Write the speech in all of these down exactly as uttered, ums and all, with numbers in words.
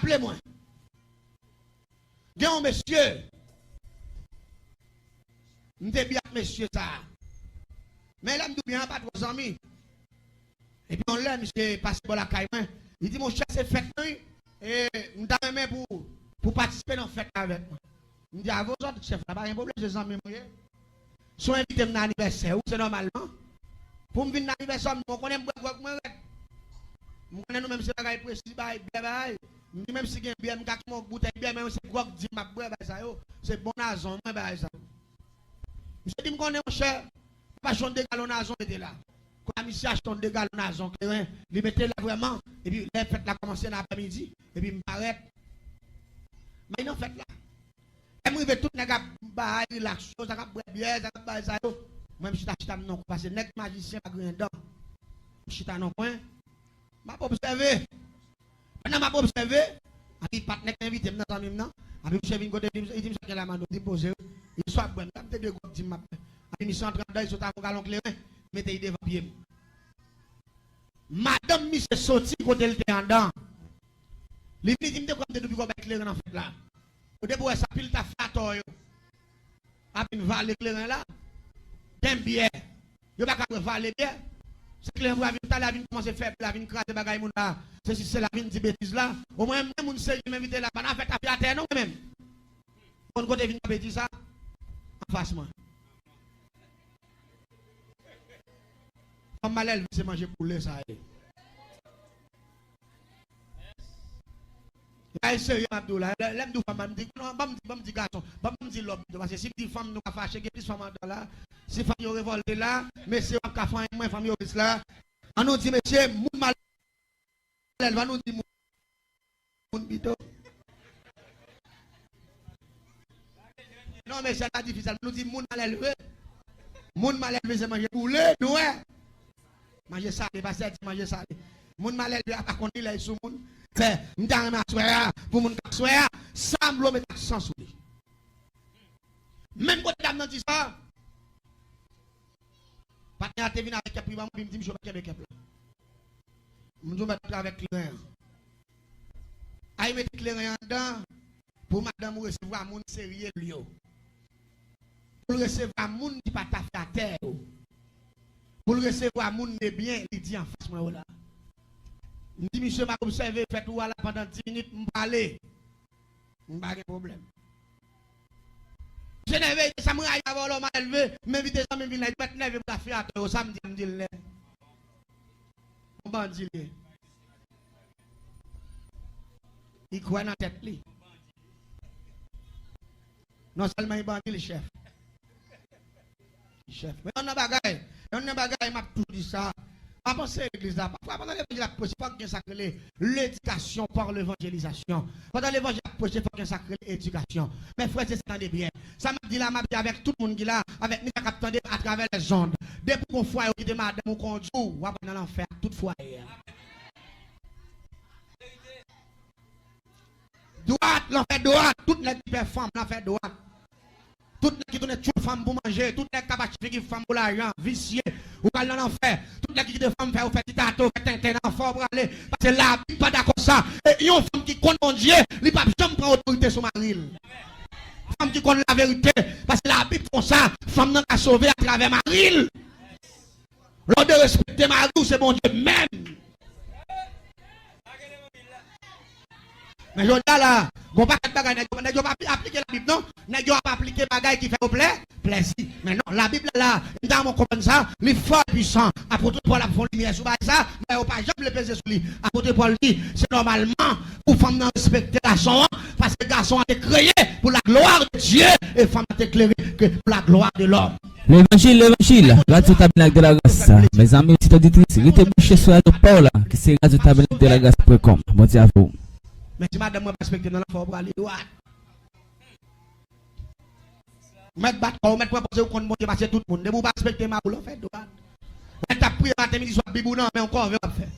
raple mwen. Gen yon mesye, m te byen ak mesye sa a. Men lè m di w byen an, pa twò zanmi. Epi yon lè, misye pase bò lakay mwen. Li di, "Monchè, se fèt mwen, wi. E m ta renmen pou, pou patisipe nan fèt la avèk mwen." M di, "A vo zòt, chèf la, pa gen pwoblèm, se zanmi m ou ye. Si w envite m nan anivèsè ou, se nòmal, non? Pou m vin nan anivèsè w, m konnen m bwè gwòg mwen rèd. M konnen nou menm se bagay presi, bagay, byè, bagay." M di, "Menm si gen byè, m ka kite yon boutèy byè, men se gwòg di m ap bwè, bagay sa yo. Se bon nazon mwen, bagay sa yo." Misye di, "M konnen, monchè, pa achte yon de galon nazon mete la." Kounye a, misye achte yon de galon nazon kleren, li mete la vrèman, epi lè fèt la kòmanse nan aprèmidi, epi m parèt, m al nan fèt la. Lè m rive, tout nèg ap bay rilaks yo, sa k ap bwè byè, sa k ap bay sa yo. Mwen, m chita, chita m nan kwen, paske nèg majisyen pa griyen dan. M chita nan kwen, m ap obsève. Pandan m ap obsève, epi patnè k envite m nan, zanmi m nan, epi misye vin kote m, li di m, "Sa k gen la, Mano?" M di, "Poze wi." Li swa ap bwè, m t ap de gwòg di m ap bwè. Epi misye antre anndan, li sot ak yon galon kleren, mete li devan pye m. Madanm misye soti kote l te anndan. Li vin, li di m, "Te kwè m te di w piko bay kleren nan fèt la. Ou depi w wè sa, pil tafyatò yo ap vin vale kleren la. Gen byè. Yo pa ka bwè vale byè. Se kleren pou la vin talè, vin kòmanse fè bri la, vin kraze bagay moun la. Sesi, sela, vin di betiz la. Omwen, mwen, moun serye m envite la, pa nan afè tafyatè non, mwen menm." Konn kote vin kanpe di sa? Anfas mwen. Fanm malelve, se manje poule sa ye. Bagay serye m ap di w la. Lè, lè m di w fanm, m di, non, ban m di, ban m di gason, ban m di lòm pito, paske si m di fanm, nou ka fache, gen plis fanm anndan la. Si fanm yo revòlte la, mesye yo ap ka fanyen mwen, fanm yo plis la. An nou di, mesye, moun malelve, an nou di moun, moun pito. Non, mesye, sa difisil. Nou di moun malelve. Moun malelve se manje poule, nou wè. Manje sale, pastè di manje sale. Moun malelve a pa konn li lè l sou moun. Fè, m ta renmen aswè a, pou moun k aswè a, sa m vle w met aksan sou li. Menm kote dam nan di sa, patnè a te vin avèk kèp li ban mwen, epi m di misye pa kenbe kèp la. M di w mèt antre avèk kleren an. Ay mete kleren an anndan pou madanm ou resevwa moun serye l yo. Pou l resevwa moun ki pa tafyatè yo. Pou l resevwa moun de byen, li di anfas mwen yo la. M di misye m ap obsève fèt ou a la pandan dis minit, m pale. M pa gen pwoblèm. Misye nève, sa m rayi avè w lè w malelve, m envite zanmi m vin la, li mèt nève pou tafyatò yo, sa m di, m di l nèt. Yon bandi li ye. Li kwè nan tèt li. Non sèlman li bandi, li chèf. Li chèf. Men yon nan bagay, yon nan bagay, m ap toujou di sa. Pa panse legliz la. Pafwa, pandan levanjil ap preche, fòk gen sa k rele l'éducation par l'évangélisation. Pandan levanjil ap preche, fòk gen sa k rele edikasyon. Men frè e sè, tande byen. Sa m ap di la, m ap di avèk tout moun ki la, avèk nèg k ap tande atravè lèzond. Depi w gon fwaye ou kite madanm ou kondui w, w ap nan lanfè ak tout fwaye a. Dwat, lanfè dwat, tout nèg ki pè fanm, lanfè dwat. Tout nèg ki tounen tchoul fanm pou manje, tout nèg k ap achte figi fanm pou lajan, visye, ou pral nan lanfè. Tout nèg ki kite fanm fè yo fè ti tato, fè tenten nan lanfè w prale. Paske Labib pa dakò sa. E yon fanm ki konn Bondye, li p ap janm pran otorite sou mari l. Fanm ki konn laverite, paske Labib konsa, fanm nan ka sove atravè mari l. Lè w derespekte mari w, se Bondye menm. Men jodi a la, gon pakèt bagay, nèg yo, nèg yo pa aplike Labib, non. Nèg yo ap aplike bagay ki fè yo plè, plèzi. Men non, Labib la, la, m ta renmen w konprann sa, li fò e pwisan. Apot Pòl ap fè yon limyè sou bagay sa, men yo pa janm vle peze sou li. Apot Pòl di, se nòmalman pou fanm nan respekte gason an, paske gason an te kreye pour la gloire de Dieu, e fanm nan te kreye ke pour la gloire de l'homme. Levanjil, levanjil, Radio Tabernacle de la Grâce. Mezanmi, oditè, oditris, rete branche sou radyo pa w la, ki se radio tabernacle de la grâce point com. Bondye avè w. Men si madanm mwen pa respekte m nan lanfè, w prale dwat. Ou mèt bat kò w, ou mèt pran pòz ou konn Bondye pase tout moun. Depi w pa respekte mari w, w fè dwat. Ou mèt ap priye maten, midi, swa, Bib ou nan men w, kòve w ap fè.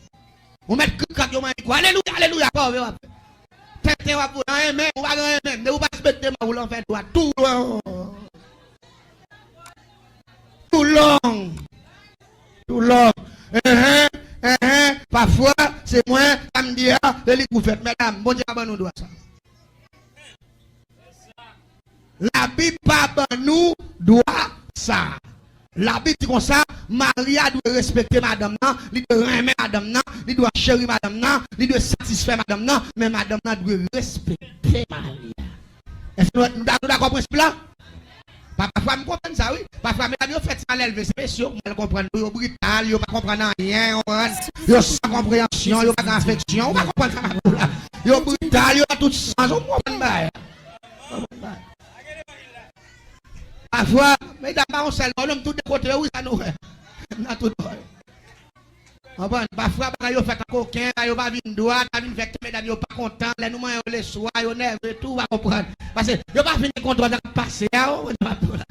Ou mèt krik krak yo manyen kou. Alelouya, alelouya, kòve w ap fè. Tenten w ap voye, anyen menm, ou pa gen anyen menm. Depi w pa respekte mari w, w fè dwat. Too long. Too long. Too long. Enhen, enhen, pafwa, se mwen, sa m Bondye a, se li k ouvè. Medam, Bondye pa ban nou dwa sa. Labib pa ban nou dwa sa. Labib di konsa, mari a dwe respekte madanm nan, li dwe renmen madanm nan, li dwe cheri madanm nan, li dwe satisfè madanm nan, men madanm nan dwe respekte mari a. Èske nou, nou, nou dakò prensip la? Pa, pafwa m konprann sa, wi. Pafwa medam yo fè ti malelve, se mesye yo k mal konprann nou, yo brital, yo pa konprann anyen, yo konprann, yo san konpreyansyon, yo pa gen afeksyon, ou pa konprann sa m ap di w la. Yo brital, yo nan tout sans, ou konprann bagay la. Ou konprann bagay la. Pafwa, medam pa yon sèl bò, nonm tou de kote yo, wi, sa nou wè. Nan tout bò yo. Konprann? Pafwa, bagay yo fèt an koken, bagay yo pa vin dwat, pa vin fè ke medam yo pa kontan, lè nou manyen yo leswa, yo nève tou, ou pa konprann. Paske yo pa vin gen kontwòl sa k ap pase a, ou konprann sa m ap di w la.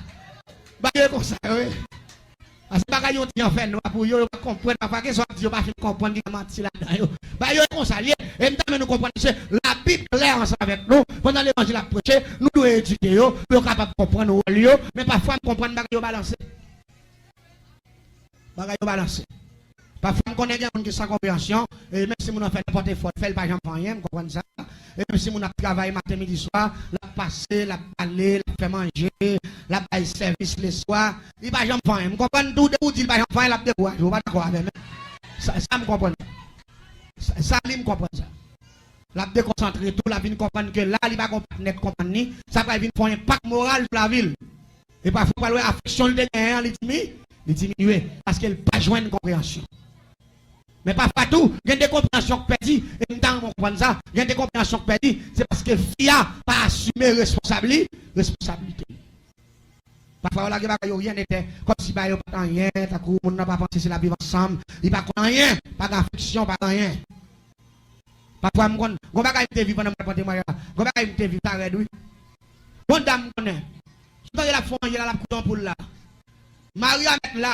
Bagay yo konsa, wi. Paske bagay yo di an fè nwa pou yo, yo pa konprann. Pafwa, gen sa w ap di, yo pa fin konprann, gen manti ladan yo. Bagay yo e konsa l ye, e m ta renmen nou konprann, mesye, Labib klè ansanm avèk nou, pandan levanjil ap preche, nou dwe edike yo, pou yo kapab konprann wòl yo, men pafwa, m konprann bagay yo balanse. Bagay yo balanse. Pafwa, m konnen gen moun ki san konpreyansyon, e menm si moun nan fè nenpòt efò l fè, l pa janm fè anyen, m konprann sa. E menm si moun ap travay maten, midi, swa, l ap pase, l ap bale, l ap fè manje, l ap bay sèvis leswa, li pa janm fè anyen. M konprann tou, depi w di l pa janm fè anyen, l ap dekouraje. Ou pa dakò avè m, men sa, sa m konprann. Sa, sa li, m konprann sa. L ap dekonsantre tou, l ap vin konprann ke la, li pa gon patnè k konprann li, sa pral vin fè yon enpak moral sou lavi l. E pafwa, w pral wè afeksyon l te genyen an, li dimi-, li diminye, paske l pa jwenn konpreyansyon. Men pafwa tou, gen de konpreyansyon k pèdi, e m ta renmen w konprann sa, gen de konpreyansyon k pèdi, se paske fi a pa asime responsab li, responsablite li. Pafwa, yo lage bagay yo ryen etè, kòmsi bagay yo pa t anyen, tankou moun nan pa panse se l ap viv ansanm, li pa konn anyen, pa gen afeksyon, pa gen anyen. Pafwa, m konn, gon bagay m te viv pandan m t ap pran temwayaj la. Gon bagay m te viv, sa rèd, wi. Gon dam m konnen. Si w tande l ap fè yon je la, l ap koute yon poul la. Mari a mèt la.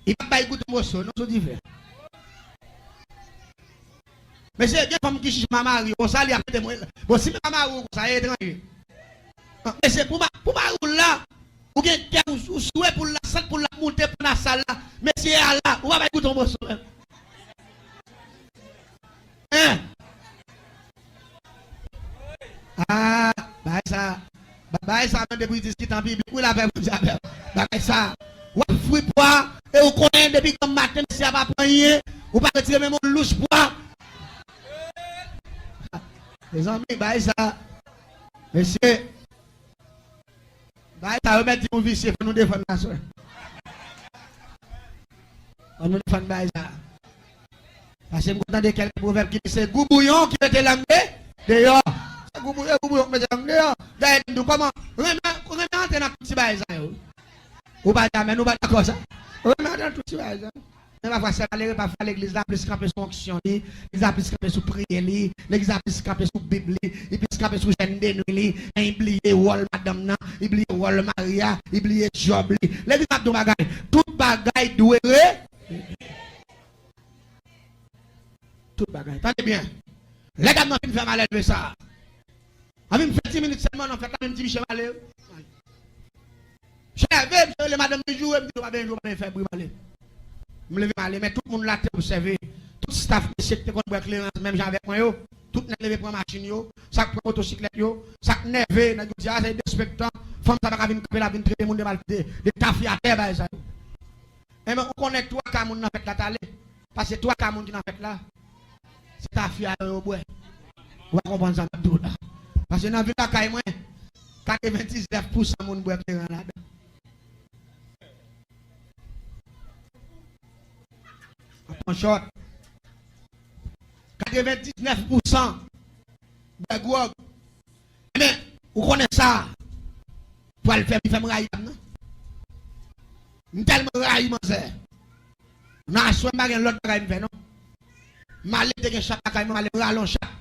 Li p ap bay goute yon moso, non, sou dife. Mesye, gen fanm ki chich ma mari, konsa li ap mete mwen. Bon, si m pa mari w konsa, e etranje. Ah, mesye, pou ma-, pou mari w la, ou gen kè, ou, ou swe pou l la, sant pou l la moute pandan sal la. Mesye a la, ou pa bay goute yon moso menm. Hein? Ah, bagay sa, ba-, bagay sa menm depi w diskite an piblik, wi, lapè Bondye avè w. Bagay sa, w ap fri pwa, e ou konnen depi granm maten, mesye a pa pran anyen, ou pa retire menm yon louch pwa. Mezanmi, bagay sa, mesye, bagay sa yo mèt di nou visye, fò nou defann aswè. Fò nou defann bagay sa. Paske m konn tande kèk pwovèb ki di se gou bouyon ki mete lang de-, deyò. Se gou bouyon, gou bouyon ki mete lang deyò. Dayè, m di w kòman, renmen, renmen antre nan tout ti bagay sa yo. Ou pa di amèn, ou pa dakò sa? Renmen antre nan tout ti bagay sa yo. Men pafwa, sè malere, pafwa legliz la plis kanpe sou onksyon li, legliz la plis kanpe sou priyè li, legliz la plis kanpe sou Bib li, li plis kanpe sou jèn de nwi li, men li bliye wòl madanm nan, li bliye wòl mari a, li bliye djòb li. Legliz la ap di yon bagay, tout bagay dwe re-, tout bagay. Tande byen. Lè dam nan fin fè malelve sa a, anvi m fè dis minit sèlman nan fèt la, men m di misye m ale. Misye leve, misye rele madanm li jou, e m di l pa benyen jou, pa benyen fè bri, m ale. M leve m ale, men tout moun la te obsève. Tout staff mesye ki te konn bwè klerans menm jan avèk mwen yo, tout nèg leve pran machin yo, sa k pran motosiklèt yo, sa k nève, nèg yo di a se derespektan, fanm sa pa ka vin kanpe la vin trete moun de mal, de, de tafyatè bagay sa yo. Enben, ou konnen twa ka moun nan fèt la t ale. Paske twa ka moun ki nan fèt la, se tafya yo, yo bwè. Ou pa konprann sa m ap di w la. Paske nan vil lakay mwen, katrevendiznèf pousan moun bwè kleren ladan. Ap pran chòt. Katrevendiznèf pousan bwè gwòg. Men, ou konnen sa pral fè m, fè m rayi dam nan. M tèlman rayi manzè. Nan aswè, m pa gen lòt bagay m fè, non. M ale, m te gen chat lakay mwen, m ale, m rale yon chat.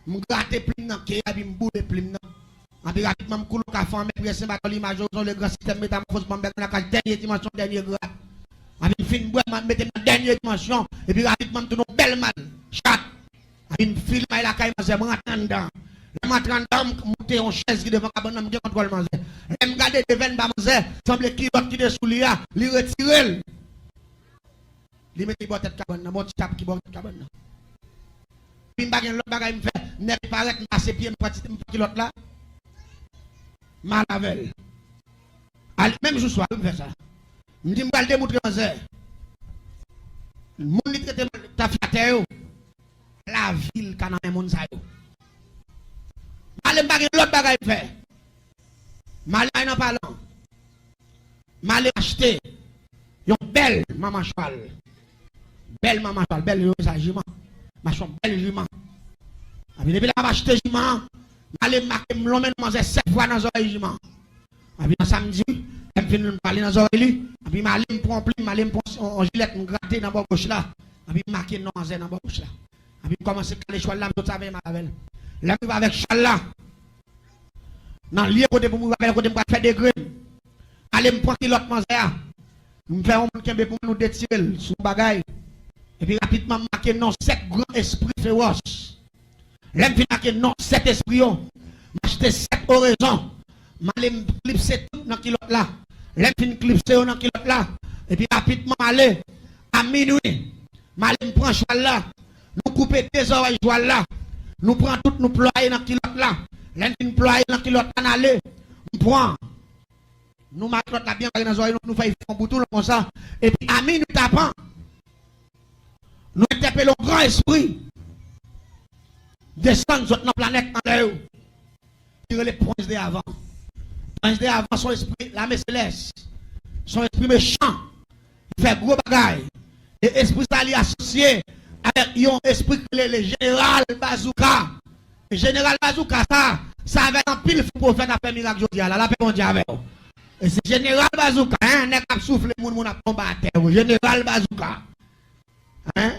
M grate plim nan, ke a, epi m boule plim nan. Anpi rapidman, m koule yon kafe an mèt, prese baton, limaj, ozon, le gran sistèm, metamòfoz, manm bèk, lakaj, dènye dimansyon, dènye grad. Anpi m fin bwè, m mete m nan dènye dimansyon, epi rapidman, m tounen yon bèl mal chat. Epi m file m al lakay manzè, m rantre anndan. Lè m rantre anndan, m moute yon chèz ki devan kabann nan, m gen kontwòl manzè. Lè m gade devenn ba manzè, sanble kilòt ki te sou li a, li retire l. Li mete li bò tèt kabann nan, bon ti tap ki bò tèt kabann nan. epi m pa gen lòt bagay m fè, nèg parèt, m pase pye, m pran ti, m pran kilòt la, m al avè l. Al, menm jou swa, wi, m fè sa. M di m pral demontre manzè. Moun li trete m tafyatè yo, lavi l ka nan men moun sa yo. M ale, m pa gen lòt bagay m fè. M ale nan palan. M ale achte yon bèl manman chwal. Bèl manman chwal, bèl yo sa jiman. M achte yon bèl jiman. Epi depi lè m ap achte jiman an, m ale m make m lonmen nan manzè sèt fwa nan zòrèy jiman an. Epi nan sa m di, lè m fin pale nan zòrèy li, epi m ale m pran plim, m ale m pran yon, yon jilèt, m grate nan bò goch la. Epi m make non manzè nan bò goch la. Epi m kòmanse kale chwal la, m sot sa veye m al avè l. Lè m rive avèk chwal la, nan lye kote pou m rive avè l, kote m pral fè degre m. Ale m pran kilòt manzè a. M fè yon moun kenbe pou mwen, nou detire l sou bagay. Epi rapidman, m make non sèt gran espri fewòs. Lè m fin make non sèt espri yo, m achte sèt orezon. M ale m klipse tout nan kilòt la. Lè m fin klipse yo nan kilòt la, epi rapidman m ale, a minwi, m ale m pran chwal la. Nou koupe de zòrèy chwal la. Nou pran tout, nou plwaye nan kilòt la. Lè n fin plwaye nan kilòt la, n ale. M pran. Nou mare kilòt la byen mare nan zòrèy nou, nou fè l fè yon bouton konsa. Epi a minwi tapan, nou entèpele yon gran espri. Desann sot nan planèt anlè yo. Ki rele Prince de Avan. Prince de Avan se yon espri lame selès. Se yon espri mechan. Li fè gwo bagay. E espri sa li asosye avèk yon espri ki rele Jeneral Bazouka. E Jeneral Bazouka sa, sa avè l anpil fo pwofèt ap fè mirak jodi a la. Lapè Bondye avè w. E se Jeneral Bazouka, en, nèg ap soufle moun, moun ap tonbe atè. Jeneral Bazouka. Hein?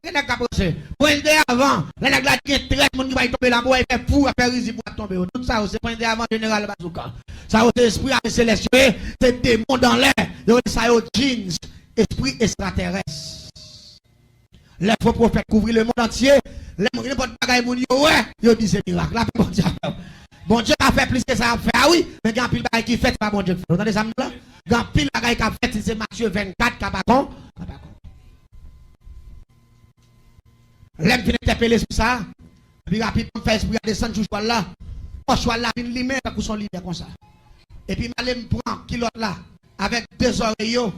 Gen nèg k ap ranse. Prince de Avan, lè nèg la di gen trèt, moun ki bay tonbe la, pou w fè pou, fè rizib pou w ap tonbe yo. Tout sa yo, se Prince de Avan, Jeneral Bazouka. Sa yo, se espri ame selès yo ye, se demon dan lè. Yo rele sa yo djinns, espri estratèrès. Lè fo pwofèt kouvri lemonn antye, lè moun, nenpòt bagay moun yo wè, yo di se mirak. Lapè Bondye avè w. Bondye ka fè plis ke sa y ap fè a, wi, men gen anpil bagay ki fèt, se pa Bondye k fè l. Ou tande sa m di la? Gen anpil bagay k ap fèt, si se Matye vennkat k ap akon-, k ap akon-. Lè m fin entèpele espri sa a, epi rapidman m fè espri a desann sou chwal la. Pò chwal la vin limen tankou se yon limyè konsa. Epi m ale m pran kilòt la avèk de zòrèy yo,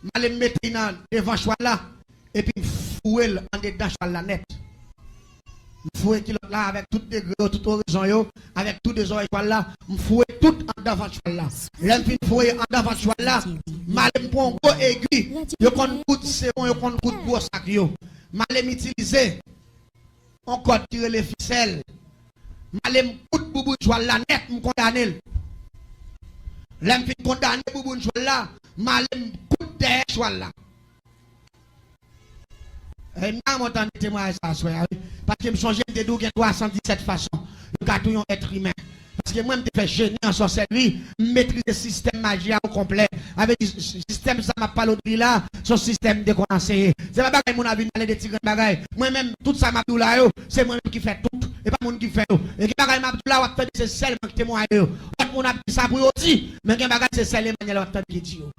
m ale m mete l nan devan chwal la, epi m foure l andedan chwal la nèt. M foure kilòt la avèk tout degre yo, tout orezon yo, avèk tout de zòrèy chwal la, m foure tout anndan vant chwal la. Lè m fin foure anndan vant chwal la, m ale m pran yon gwo egi, yo konn koud sewon, yo konn koud gwo sak yo. M ale m itilize yon kòd ki rele fisèl. M ale m koud bouboun chwal la nèt, m kondane l. Lè m fin kondane bouboun chwal la, m ale m koud dèyè chwal la. E m ta renmen w tande temwayaj sa aswè a, wi. Paske m sonje m te di w gen twa san disèt fason yo ka touye yon èt imen. Paske mwen, m te fè jeni an sòsèlri, m metrize sistèm maji a o konplè. Sa vle di, s-, sistèm sa m ap pale w de li la, se yon sistèm m te konn anseye. Se pa bagay moun ap vin pale de ti grenn bagay. Mwen menm, tout sa m ap di w la yo, se mwen menm ki fè tout. E pa moun ki fè yo. E gen bagay m ap di w la, w ap tande se sèl mwen ki temwaye yo. Lòt moun ap di sa pou yo di, men gen bagay se sèl Emmanuel w ap tande ki di yo.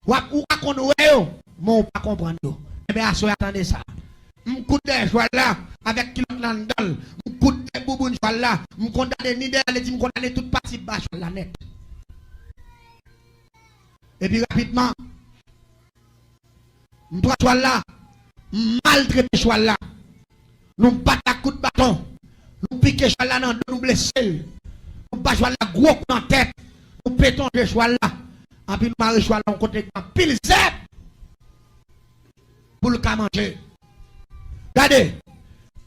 W ap, ou ka konn wè yo, men w pa konprann yo. Enben, aswè a, tande sa. M koud dèyè chwal la avèk kilòt la anndan l. M koud dèyè bouboun chwal la. M kondane ni dèyè l, li di m kondane tout pati ba chwal la nèt. Epi rapidman, m pran chwal la, m maltrete chwal la. Nou bat l ak kout baton. Nou pike chwal la nan do, nou blese l. Nou ba chwal la gwo kou nan tèt. Nou petonje chwal la. Anpi nou mare chwal la yon kote ki gen anpil zèb pou l ka manje. Gade,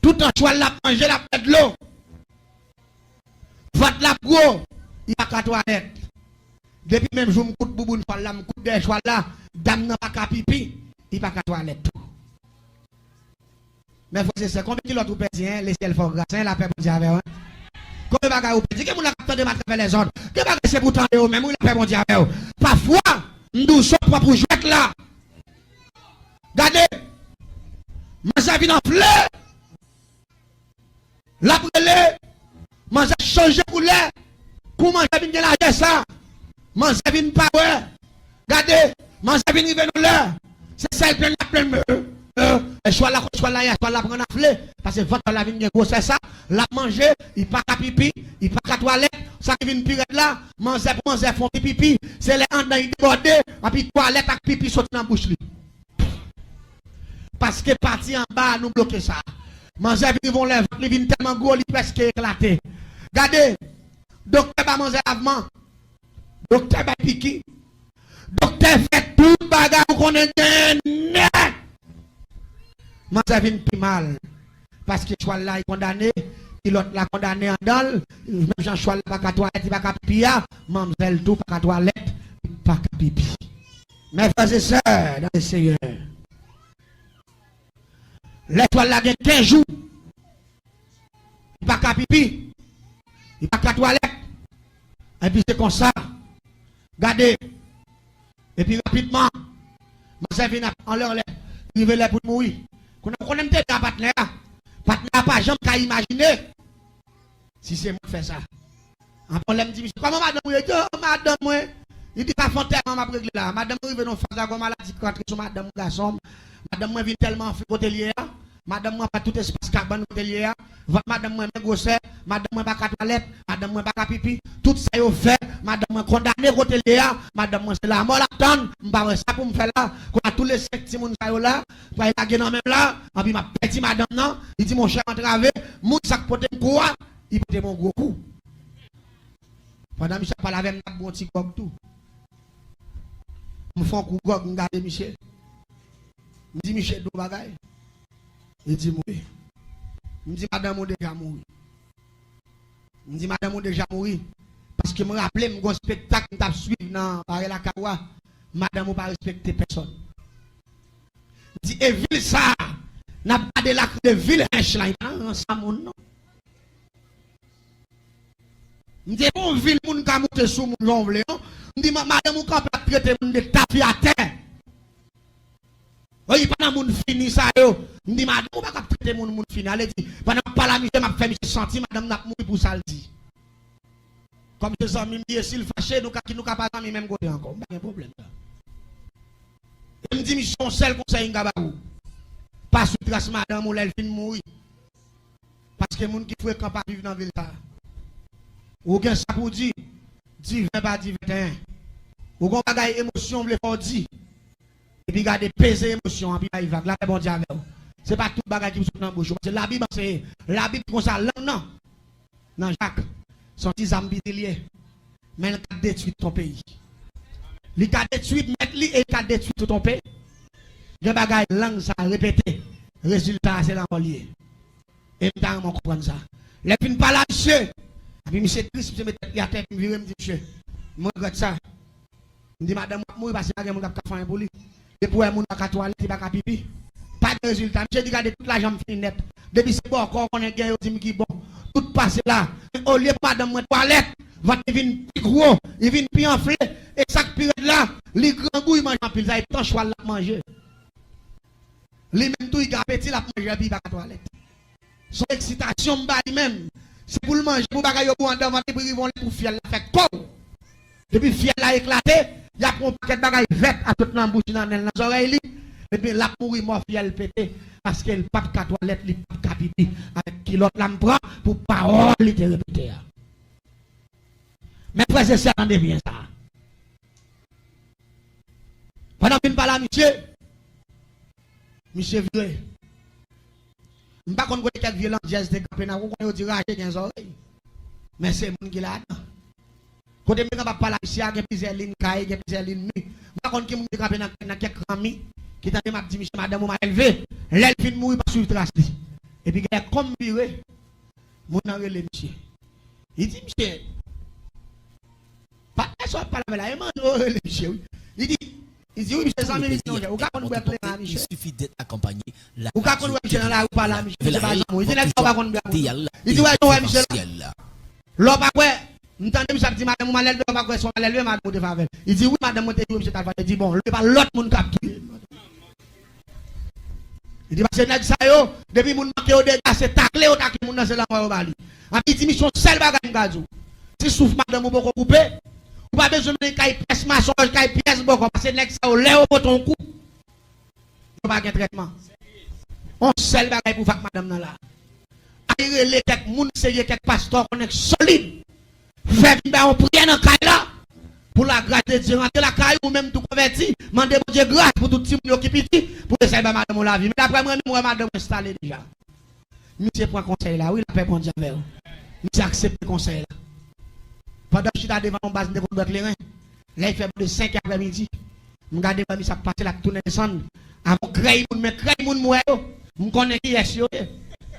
toutan chwal la ap manje, l ap bwè dlo. Vant la ap gwo, li pa ka twalèt. Depi menm jou m koud bouboun chwal la, m koud dèyè chwal la, dam nan pa ka pipi, li pa ka twalèt tou. Men frè e sè, konbyen kilòt ou pèdi, en? Lesyèl fè w gras, en? Lapè Bondye avè w, en? Konbyen bagay ou pèdi? Gen moun la k ap tande m atravè lèzòd. Gen bagay se pou tande yo menm, wi, lapè Bondye avè w. Pafwa, m di w sa w pran pou jwèt la. Gade, manzè vin anfle. L ap rele, manzè chanje koulè. Kou manzè vin gen lajè sa, manzè vin pa wè. Gade, manzè vin rive nan lè. Se sèl plenn l ap plenn mwen. euh, chwal la, kot chwal la ye, chwal la pran nafle. Paske vant chwal la vin gen gwosè sa, l ap manje, li pa ka pipi, li pa ka twalèt. Sa ki vin pi rèd la, manzè pou manzè fè yon ti pipi, se lè anndan li debòde, epi twalèt ak pipi soti nan bouch li. Paske pati anba a nou bloke sa. Manzè vin rive yon lè, vant li vin tèlman gwo, li prèske eklate. Gade, doktè ba manzè lavman, doktè bay piki, doktè fè tout bagay ou konnen genyen nèt. Manzè vin pi mal. Paske chwal la, li kondane, kilòt la kondane anndan l, menm jan chwal la pa ka twalèt, li pa ka pipi a, manzè l tou pa ka twalèt, li pa ka pipi. Mes frères et sœurs dans le Seigneur, lè chwal la gen kenz jou, li pa ka pipi, li pa ka twalèt, epi se konsa, gade, epi rapidman, manzè vin ap anlè anlè, rive lè pou l mouri. Kounye a, ou konnen m te di a patnè a, patnè a pa janm ka imajine si se mwen k fè sa. Apre lè m di misye, "Kòman madanm ou ye?" Li di, "Oh, madanm mwen." Li di, "Sa fè yon tèman m ap regle la. Madanm mwen rive nan faz la, gon maladi k rantre sou madanm mwen, gason m. Madanm mwen vin tèlman anfle kote l ye a. Madanm mwen pran tout espas kabann kote l ye a. Vant madanm mwen menm gwosè. Madanm mwen pa ka twalèt. Madanm mwen pa ka pipi. Tout sa yo fè, madanm mwen kondane kote l ye a. Madanm mwen se lanmò l ap tann. M pa wè sa pou m fè la." Kounye a, tou le senk timoun sa yo la, pral lage nan men m la, anpi m ap pèdi madanm nan. Li di, "Monchè, m antrave, moun sa k pote m kou a, li pote m yon gwo kou." Pandan misye ap pale avè m, m t ap bwè yon ti gwòg tou. M fè yon kou gwòg, m gade misye. M di, "Misye, di yon bagay." Li di m, "Wi." M di, "Madanm ou deja mouri." M di, "Madanm ou deja mouri." Paske m raple m gon espektak m t ap swiv nan Bare Lakay ou a. Madanm ou pa respekte pèsòn. M di, "E vil sa a, n ap gade l ak de vil hench la, li pa nan rans a moun, non." M di, "E bon vil moun ka moute sou moun jan w vle, non." M di, "Ma-, madanm ou kanpe ap trete moun de tafyatè. Wi, pa nan moun fini sa yo." M di, "Madanm ou pa ka ap trete moun, moun fini." Ale di, pandan m ap pale a misye, m ap fè misye santi madanm nan ap mouri pou sa l di. Kòm se zanmi m li ye, si l fache, nou ka, nou ka pa zanmi menm kote ankò. M pa gen pwoblèm la. E m di misye, yon sèl konsèy m ka ba ou. Pa swiv tras madanm ou lè l fin mouri. Paske moun ki frekan pa viv nan vil sa a. Ou gen sa pou w di, di ven pa di venteyen. Ou gen yon bagay emosyon w vle fè w di. Epi gade, peze emosyon an, epi bay vag. Lapè Bondye avè w. Se pa tout bagay ki pou sot nan bouch ou. Paske Labib anseye. Labib di konsa, lang nan, nan Jak, se yon ti zam piti l ye. Men l ka detwi tout yon peyi. Li ka detwi mèt li e li ka detwi tout yon peyi. Gen bagay lang sa repete. Rezilta a se lanmò l ye. E m ta renmen w konprann sa. Lè m fin pale a misye, epi misye tris, misye met tèt li atè, epi m vire, m di, "Misye, m regrèt sa." M di, "Madanm ou ap mouri paske pa gen moun k ap ka fè anyen pou li. Depi w wè moun pa ka twalèt, li pa ka pipi, pa gen rezilta." Misye di, "Gade, tout lajan m fini nèt. Depi se bòkò, w konnen gen, yo di m ki bon. Tout pase la. Men olye pou madanm mwen twalèt, vant li vin pi gwo, li vin pi anfle. E sa k pi rèd la, li grangou, li manje anpil. Sa e tan chwal l ap manje. Li menm tou, li gen apeti, l ap manje, epi li pa ka twalèt." Se yon eksitasyon m ba li menm. Se pou l manje, pou bagay yo bon anndan vant li, pou rive yon lè pou fyèl la fè kow. Depi fyèl la eklate, y ap yon pakèt bagay vèt ap sot nan bouch li, nan nen l, nan zòrèy li. Epi l ap mouri mò, fyèl pete. Paske l p ap ka twalèt, li p ap ka pipi. Avèk kilòt la m pran pou pawòl li te repete a. Men frè e sè, tande byen sa. Pandan m fin pale a misye, misye vire. M pa konn kote kèk vye landjèz te kanpe nan, ou konnen yo di raje gen zòrèy. Men se moun ki ladan. Kote m te kanpe ap pale a misye a, gen plizyè liy kay, gen plizyè liy mi. M pa konn ki moun ki kanpe nan, nan kèk ranmi, ki tande m ap di misye, "Madanm ou mal elve." Lè l fin mouri, pa swiv tras li. Epi gen lè kòm m vire, moun nan rele misye. Li di, "Misye, patnè sa w ap pale avè l la, e manzè w rele misye, wi." Li di, li di, "Wi, misye, zanmi misye, non, ou ka konn bwè kleren a misye. Ou ka konn wè misye nan lari, ou pale a misye, misye pa zanmi w." Li di, "Nèg sa w pa konn bwè moun." Li di, "Wè, jan w wè misye la. Lè w pa kwè, m tande misye ap di madanm ou mal elve, lè w pa kwè se yon mal elve, madanm ou te fè avè l." Li di, "Wi, madanm mwen te di wi, misye t al fè." Li di, "Bon, li pa lòt moun k ap touye l." Li di, "Paske nèg sa yo, depi moun manke yo dega, se takle yo takle moun nan, se lanmò yo ba li." Epi li di, "Misye, yon sèl bagay m ka di w. Si souf madanm ou poko koupe, ou pa bezwen mennen kay pyès masonj, kay pyès bòkò, paske nèg sa yo, lè yo pote yon kou, yo pa gen trètman." On sèl bagay pou fè ak madanm nan la. Al rele kèk moun serye, kèk pastè w konnen k solid. Fè vin bay yon priyè nan kay la. Pou lagras de Dye rantre lakay ou, menm tou konvèti, mande Bondye gras pou tout timoun yo ki piti, pou yo sa bay madanm ou lavi. Men daprè mwen, menm wè madanm ou enstale deja. Misye pran konsèy la, wi, lapè Bondye avè w. Misye aksepte konsèy la. Pandan m chita devan yon baz, m te konn bwè kleren. Lè l fè bò de senk è aprèmidi, m gade manmi sa ap pase, l ap tounen desann. Avè yon krèy moun, men krèy moun m wè yo, m konnen kiyès yo ye.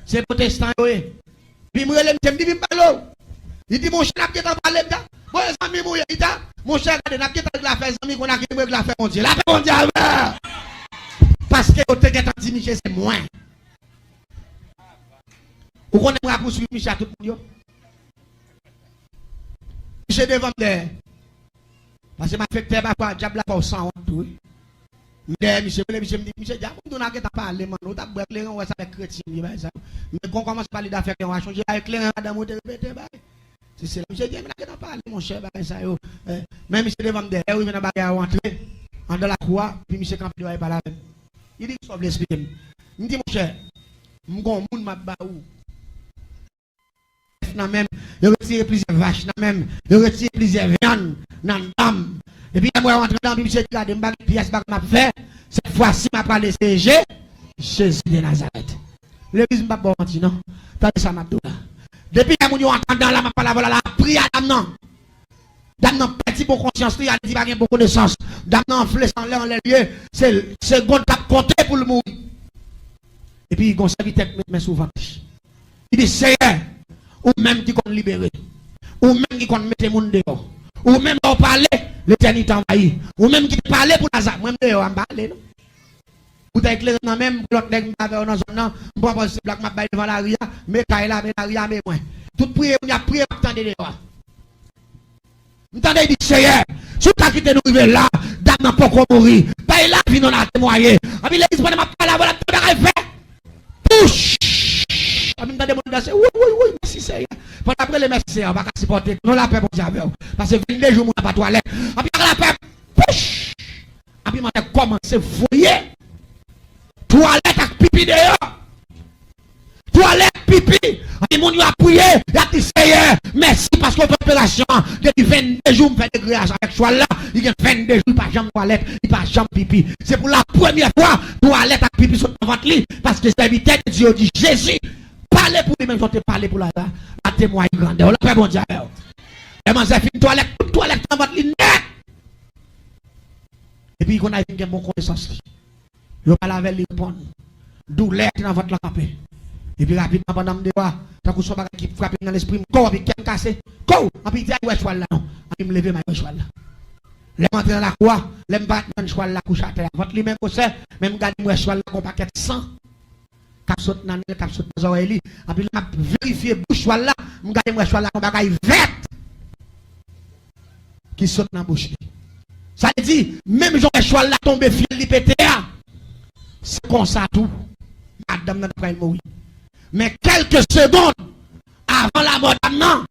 Se pwotestan yo ye. Epi m rele misye, m di, "Vin m pale w." Li di, "Monchè, n ap gentan pale, m ta." Bon, e zanmi m ou ye, li ta. Monchè, gade, n ap gentan regle afè zanmi, kounye a kite m regle afè Bondye. Lapè Bondye avè w. Paske yo te gentan di misye se mwen. Ou konnen m rapouswiv misye a tout moun yo. Misye devan m dèyè. Paske malfektè pafwa dyab la fè w sanwont tou, wi. M dèyè misye, m rele misye, m di, "Misye, dyab, m di w n a gentan pale, man. Ou t ap bwè kleren, ou wè sa avèk kretyen m ye, bagay sa yo." Men kon kòmanse pale dafè kleren, w a chonje avèk kleren madanm ou te repete, bay. Se, se la, misye di, "Men n a gentan pale, monchè, bagay sa yo." Eh, men misye devan m dèyè, wi, men nan bagay a, w antre andan lakou a, epi misye kanpe deyò a, e pale avè m. Li di, "Kisa w vle esplike m?" M di, "Monchè, m gon moun m ap ba ou." Nan men m, yo retire plizyè vach nan men m, yo retire plizyè vyann nan dan m. Epi lè m wè yo antre nan, epi misye di, "Gade, m pa gen pyès bagay m ap fè, sèt fwa si m ap prale seye Je, Jezi de Nazarèt." Legliz, m p ap ba w manti, non. Tande sa m ap di w la. Depi lè moun yo antre andan la, m ap pale avè w la, la, ap priye a dam nan. Dam nan pèdi bon konsyans li, a di pa gen bon konesans. Dam nan anfle san lè anlè l ye, se segonn k ap konte pou l mouri. Epi gon sèvitè k met men sou vant li. Li di, "Seyè, ou menm ki konn libere, ou menm ki konn mete moun deyò, ou menm lè w pale, letènite anvayi, ou menm ki te pale pou Laza, mwen m deyò a, m pa ale non." Boutèy kleren nan men m, lòt nèg m t avè yo nan zòn nan, m pran pòz se blak m ap bay devan lari a, men kay la, men lari a, men mwen. Tout priye moun y ap priye, m ap tande deyò a. M tande l di, "Seyè, si w ta kite nou rive la, dam nan poko mouri. Bay lavi nou, n a temwaye." Anpi legliz, pandan m ap pale avè l, ap tande bagay fè. Pouch! Anpi m tande moun danse, "Wouyy, wouyy, wouyy, mèsi Seyè." Pandan ap rele mèsi Seyè, ou pa ka sipòte. Non, lapè Bondye avè w. Pase vennde jou moun nan pa twalèt. Anpi ak lapè, pouch! Anpi mwen kòmanse voye twalèt ak pipi deyò. Twalèt, pipi. Anpi moun yo ap priye, y ap di, "Seyè, mèsi paske w fè operasyon an." Depi vennde jou m fè degreyaj avèk chwal la, li gen vennde jou, li pa janm twalèt, li pa janm pipi. Se pou la premyè fwa, twalèt ak pipi sot nan vant li, paske sèvitè de Dye yo di, "Jezi, pale pou li menm jan w te pale pou Laza, a temwaye grandè w." Lapè Bondye avè w. Lè manzè fin twalèt, tout twalèt nan vant li nèt. Epi li konn al vin gen bon konesans li. Yo pale avè l, li reponn. Doulè ki nan vant lan kanpe. Epi rapidman, pandan m deyò a, tankou se yon bagay ki frape m nan lespri m, kow, anpi kè m kase. Kow! Anpi li di, "Al wè chwal la non." Anpi m leve, m al wè chwal la. Lè m antre nan lakou a, lè m parèt, m jwenn chwal la kouche atè a. Vant li men gwosè, men m gade, m wè chwal la gon pakèt san k ap sot nan nen l, k ap sot nan zòrèy li. Anpi lè m ap verifye bouch chwal la, m gade, m wè chwal la gon bagay vèt ki sot nan bouch li. Sa vle di, menm jan w wè chwal la tonbe, fyèl li pete a, se konsa tou, madanm nan t ap pral mouri. Men kèlke segonn avan lamò dam nan,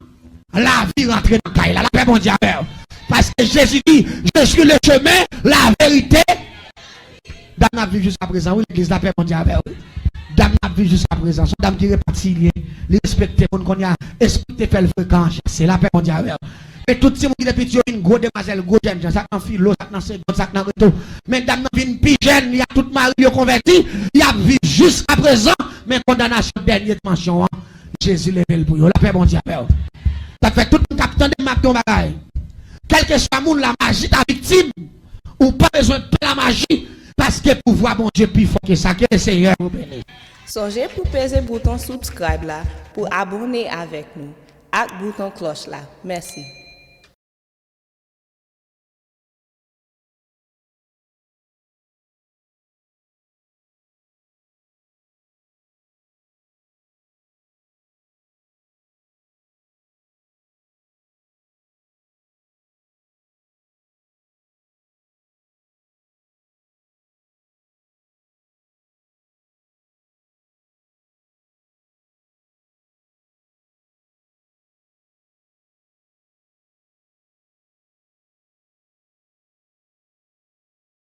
lavi rantre nan kay la. Lapè Bondye avè w. Paske Jezi di, "Je suis le chemin, la vérité." Dam nan ap viv jiska prezan, wi, legliz, lapè Bondye avè w. Dam nan ap viv jiska prezan. Se yon dam ki repatriye. Li respekte moun kounye a. Espri te fè l frekan an chase. Lapè Bondye avè w. Men tout timoun ki te piti yo vin gwo demwazèl, gwo jènjan. Sa k nan filo, sa k nan segond, sa k nan reto. Men dam nan vin pi jèn, li ak tout mari l yo konvèti. Li ap viv jiska prezan. Men kondanasyon dènye dimansyon an, Jezi leve l pou yo. Lapè Bondye avè w. Sa k fè tout moun k ap tande m ap di yon bagay. Kèlkeswa moun, lamaji ta viktim. Ou pa bezwen pè lamaji, paske pouvwa Bondye pi fò ke sa. Ke Senyè w beni. Sonje pou peze bouton subscribe la pou abòne avèk nou ak bouton klòch la. Mèsi.